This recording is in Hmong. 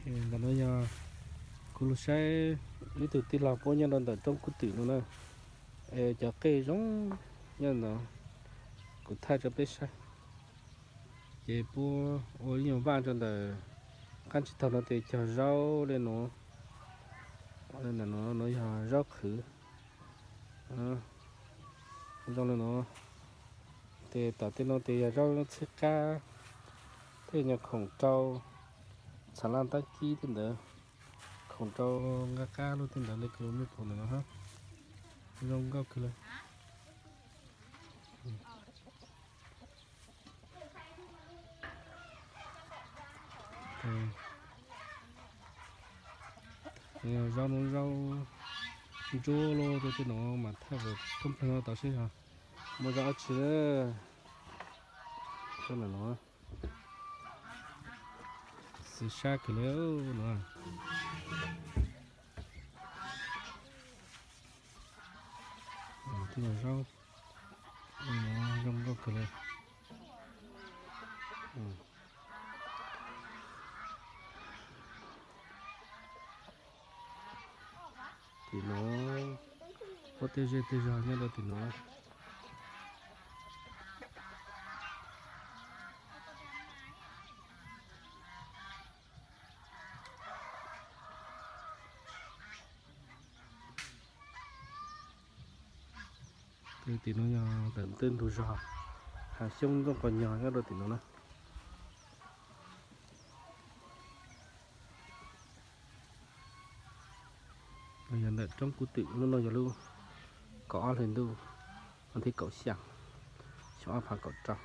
Ntawm no yog kuv los saib ib tug tij laug puab nyob rau ntawm roob kub twm no na. Es cov qej zoo nyob ntawd, kuv thaij rau peb saib. Ces puab ua ib nyuag vaj rau ntawm qab tsib taug no ces cog zaub li no. Ntawm no, no yog zaub qhwv, zoo li no. Ces tom tej no ces yog zaub txhwb qab, tej nyuag khoom rau, txhav laj tab kib tej ntawd, khoom rau nqa qab lub tej ntawd li kuv muab pum ntawm no, zoo nkauj kawg li. Zaub no zaub ntsuab loj rau tej no mas thaj vawm thoob plaws no tau seb yog muaj zaub dab tsi. Xwm sab kawg li no. Tej zaub zoo nkauj kawg li. Tim no, puab tej zej tej zog nyob rau tim no. Tim no yog ntawm tej ntug zog, hav xyoob ntxooj qos nyog nyob rau tim no na. Yog ntawm roob kub twm, lub no yog lub kaum ob hli ntuj, vas thib kaum xya, xyoo ob phav kaum rau.